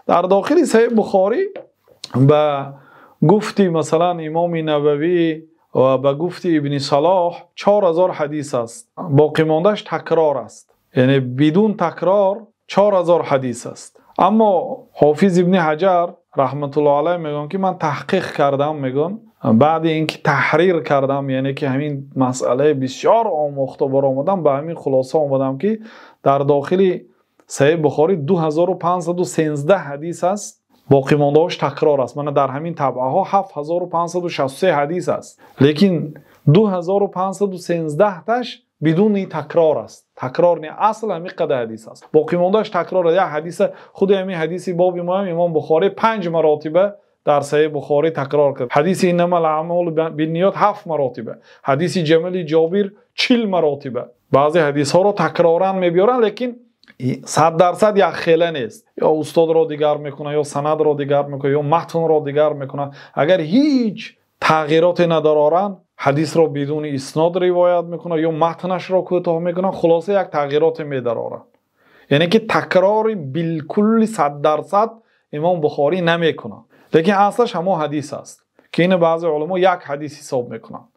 Дар дохили Саҳеҳи Бухорӣ ба гуфти масалан Имом Нававӣ ва ба гуфти Ибни Салоҳ 4000 ҳадис аст. Боқимондааш такрор аст. Яъне бидуни такрор 4000 ҳадис аст. Аммо Ҳофиз Ибни Ҳаҷар раҳматуллоҳи алайҳи мегӯянд, ки ман таҳқиқ кардам, мегӯянд баъд инки таҳрир кардам, яъне ки ҳамин масъала бисёр омӯхта баромадам, ба ҳамин хулоса омадам, ки дар дохили Саҳеҳи Бухорӣ 2513 ҳадис аст, боқимондааш такрор аст. Ман дар ҳамин табъаҳо 7563 ҳадис аст. Лекин 2513 тояш бидуни такрор аст. Такрор не, асл ҳамин қадар ҳадис аст. Боқимондааш такрор аст. Як ҳадис, худи ҳамин ҳадиси боби мо Имом Бухорӣ 5 маротиба дар Саҳеҳи Бухорӣ такрор кард. Ҳадиси иннамал аъмолу бинниёт 7 маротиба. Ҳадиси Ҷамали Ҷобир 40 маротиба. Баъзе ҳадисҳоро такроран меоваранд, лекин 100% як хела нест. Ё устодро дигар мекунад, ё санадро дигар мекунад, ё матнро дигар мекунад. Агар ҳеҷ тағйироте надоранд, ҳадисро бидуни иснод ривоят мекунад ё матнашро кӯтоҳ мекунад, хулоса як тағйироте медоранд. Яъне ки такрор билкул 100% Имом Бухорӣ намекунад. Лекин аслаш ҳамон ҳадис аст, ки инро баъзе уламо як ҳадис ҳисоб мекунанд.